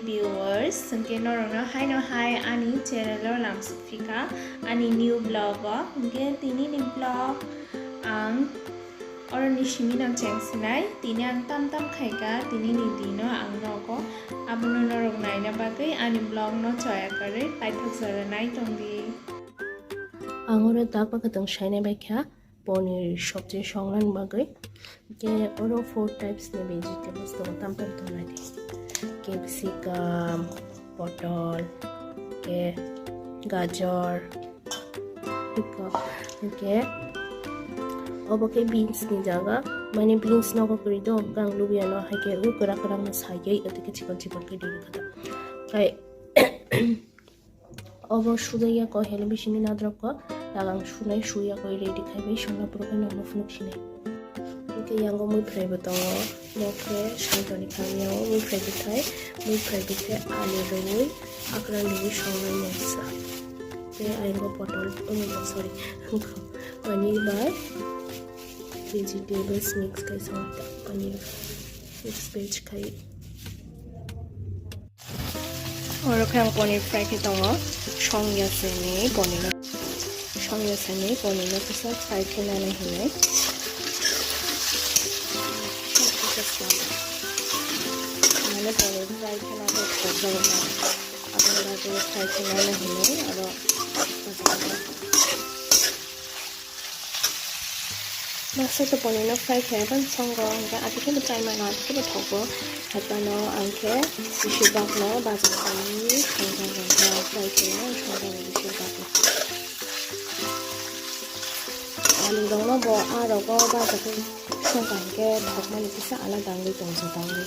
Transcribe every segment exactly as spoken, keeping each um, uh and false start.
Viewers, hwnkhe norokno haino hai ani channel o lamsuk phika ani new vlog o. Hwnkhe tini ni vlog ang oroni simi no cheng sinai. Tini ang tam tam khaika, tini ni dino ang nogo. Abono norok naina bagwi ani vlog no choya karwi paithak jora nai tongdi. Ang oro tak bakha tong sainai bai kha. Ponir sabji songna bagwi. Hwnkhe oro four types ni vegetables tongo, tam tam tongnai di. Capsicum, potol, hwnkhe gajor, hwnkhe obo khe beans ni jaga, mane beans nogo kwrwi do, bwkang lubiya no, hai khe kwrak kwrak no sai khe, tei khe chikon chikon khe diri kha. Khai Obo sujaya ko helo bisingni nadrop ko tagang sunai suya ko ready khai bai songna puro khai nokno phunuk sinai. Hwnkhe yango mui phrai bo tongo, nok khe santoni khamya o mui phrai bo thai, mui phrai bo khe alu rwui akra rwui songnai mungsa. Tei ayang bo potol, oh, sorry, paneer bai vegetables mix khai songta, paneer mix veg khai. Oro khe ang ponir fry khe tongo. Song ya sini ponir no. Song ya sini ponir no kisa fry khe nani hinwi. Mane ponir fry khe nani kok jago. Aboni bagwi fry khe nani hinwi oro. Baksa to ponir no fry khe ban songo, hwnkhe ati khe bo chai mano, ati khe bo thogo. Haibano ang khe bisi bak no bazar bai songja songja fry khe no songja ni bisi bak no. Alu rok no bo a rogo bazar khe songkha hwnkhe thokmani kisa alada wngwi tongsa tangwi.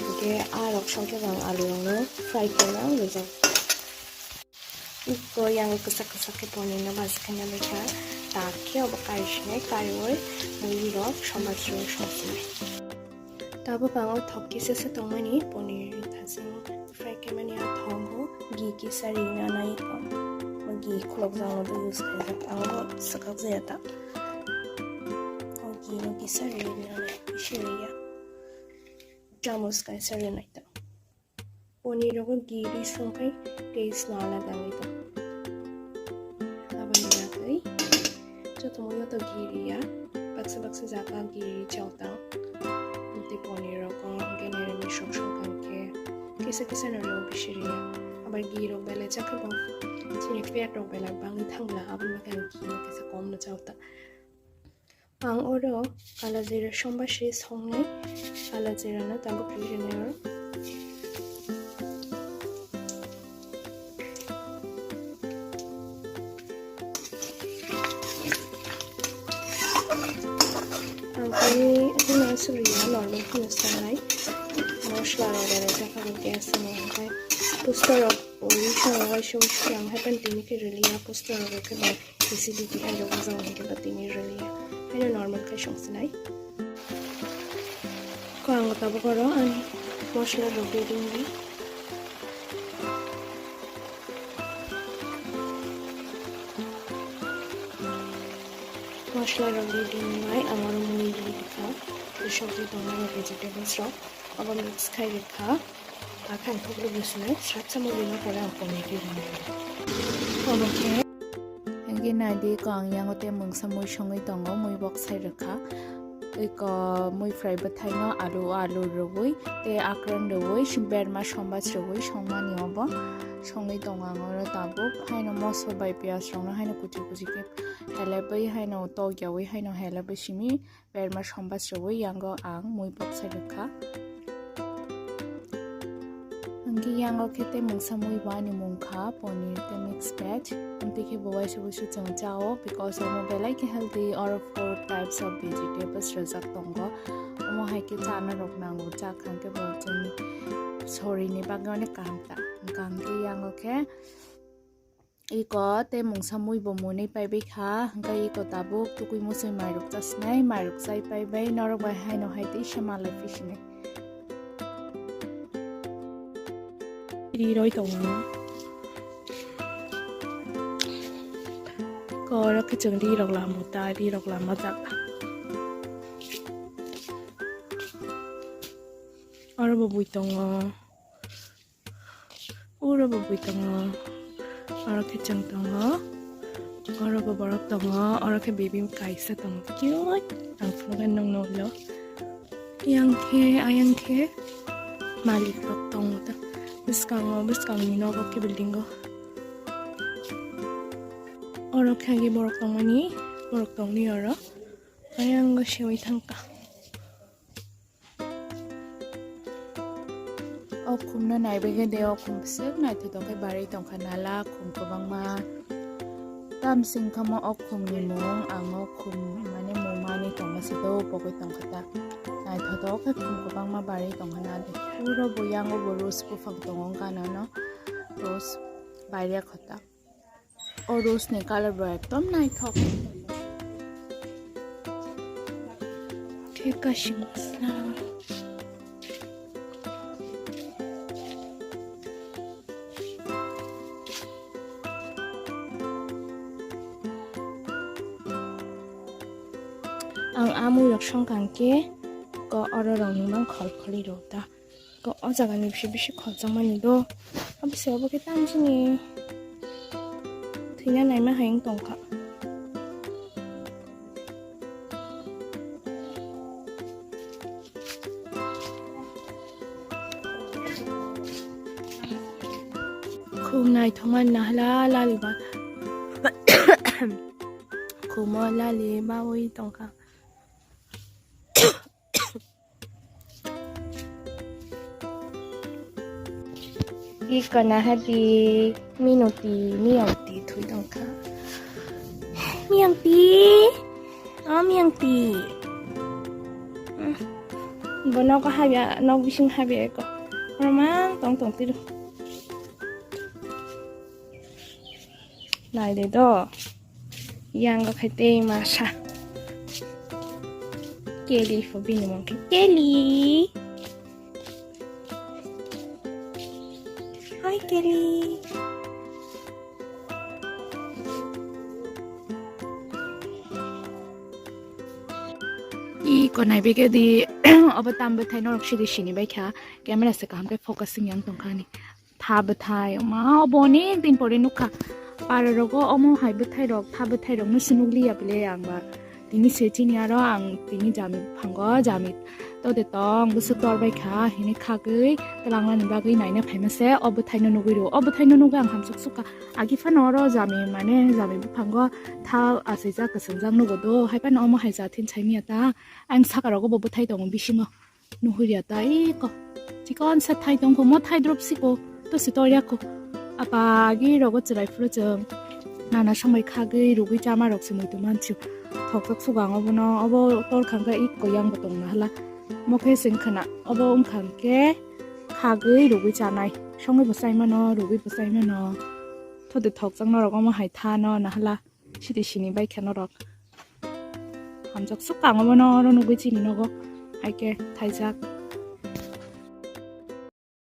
Hwnkhe a rok songkhe bo ang alu rok no fry khe no rijak. Iko yango kwchak kwchak khe ponir no bhaji khaina bai kha. Tak khe obo kari sinai, kariui mui rok somaj rwi song sinai. Tabuk ang o thok kisa se tongmani ponir thaching fry khaimani a thok bo ghee kisa ri nanai, o ghee khulok jak no use khaijak, ang o swkak jaya ta. O ghee no kisa ri nanai, bisi ri ya. Chamus kaisa ri nai ta. Ponir rogo ghee ri song khai taste no alada wngwi tong. Aboni bagwi joto mui o to ghee ri ya, baksa baksa jaga ghee ri chao tang. Tei ponir rogo hwnkhe nirami sok sok hwnkhe kisa kisa no rw bisi ri ya. Abar ghee rok belai jak khe bo chini fat rok belai bangwi thang bla, aboni bagwi ang ghee no kisa kom no chao tang. Ang oro kala jira somba se songnai, kala jira no tabuk ri rinai oro. Ang tini, tini aswk ri ya, normal phano sanai. Mosla rok rw jak kha gas ni, hwnkhe poster rok uri song waisa waisa khe ang happen tini khe rili ya, poster rok khe bai. Acidity hai rok bujao hwnkhe ba tini rwliya. Haino normal khai song sinai. Ko ang tabuk oro ani mosla rok ready wngwi. Mosla rok ready wngnai, ang oro mui ready kha. Tei sogwi tongnai vegetables rok abo mix khai rwkha. Akhan thok rwgwi swnai, srapsa mui rwna pore ang ponir khe rwnai. Obo khe. Hwnkhe nai di ko ang yango tei mungsa mui songwi tongo, mui bok sai rwkha. Iko mui fry bwthaino alu, alu rwui tei akran rwui, berma sombas rwui songmani obo. Songwi tongo ang oro tabuk. Haino moso bai piyaj rokno haino kuchi kuchi khe helebwi haino tokyaui haino helebwi simi. Berma sombas rwui yango ang mui bok sai rwkha. Hwnkhe yango khe tei mungsa mui bo ani mung kha, ponir tei mix veg. Amtwi khe bo waisa waisa chwng chao, because omo belai khe healthy, oro four types of vegetables rwjak tongo. Omo hai khe chana rok nango, chakha khe bo chwngni sorini bagwi onek kaham ta. Hwnkhe yango khe Iko tei mungsa mui bo mwnwi paibai kha, hwnkhe iko tabuk tukui musui mairok chasinai, mairok chai paibai, norok bai haino hai tei se malai phisinai. Ri roi tongo. Iko oro khe chwng ri rok lamo ta, ri rok lama jak. Oro bo bui tongo. Uro bo bui tongo. Oro khe chwng tongo. Oro bo borok tongo. Oro khe baby kaisa tongo. Cute. Ang phunukhe nwng nuklo. Yang khe, ayang khe malik rok tongo ta. Bwskango, bwskangni nogo khe building o. Oro khe agi borok tongmani, borok tongni oro. Ayang go sewi thangka. O khumno naibagwi de, o khum bwswk naithotok khe barwi tongkha nala, khum kwbangma. Tamsing kha mo o khumni mung, ang o khum mane mung manwi tongma se do, pogwi tongkha ta. Naithotok khe khum kwbangma barwi tongkha na de. Puro bo yango bo rose buphang tongo gana no, rose baire kho ta. O rose ni colour bo ekdom naithok. Khe kaisa masla. Ang amui rok songkang khe ko oro rok ni mang khol kholi rw ta. Ko o jaga ni bisi bisi kholjakmani do. Abisi obo khe tamjini thwina naima hai wng tongkha. Khum naithokmani nahala lali ba. Khumo lali bawi tongkha. Iko naha di minuti miyang ti thui tongkha. Miyang ti, o miyang ti. Hmm. Bo nogo habya, nok bising habya eko. Romang tong tong tiru. Nai de do. Yang go khai tei masa. Kelly pho bini mung khe Kelly. Hi Kelly. I konai bege di obo tam bwthai norok sidi sini bai kha. Camera se kaham khe focusing yang tong kha ni. Tha bwthai, ma obo onek din pore nukha. Para rogo omo hai bwthai rok, tha bwthai rok no se nukliya bile ang ba. Tini se chini aro ang tini jami buphango, jami to de tong bwswk tor bai kha, hini khagwi twlangna ni bagwi naina phaima se o bwthai no nugwi rwo. O bwthai no nugwi ang hamsuk sukha. Agi phano oro jami mane jami buphango tha aswijak kwswngjak nugo do, hai phano omo hai jathin saimiya ta. Ang saka rogo bo bwthai tongo bisingo. Nuhurya ta iko. Chikon sa thai tong kho, mo thai drop siko. To si tor yakho. Apa agi rogo chwrai phuru chwng. Nana samai khagwi rugwi chama rok se muitu manchu. Thokjak sugang obo no, obo tor khangkha iko yang bo tong na hala. Mo khe sing khana, obo wngkha hwnkhe khagwi rugwi chanai. Songwi bo chai mano, rugwi bo chai mano. Thode thokjak norok omo hai tha no na hala. Sidi sini bai khe norok. Hamjak suk kang obo no oro nugwi chini nogo. Hai khe thaijak.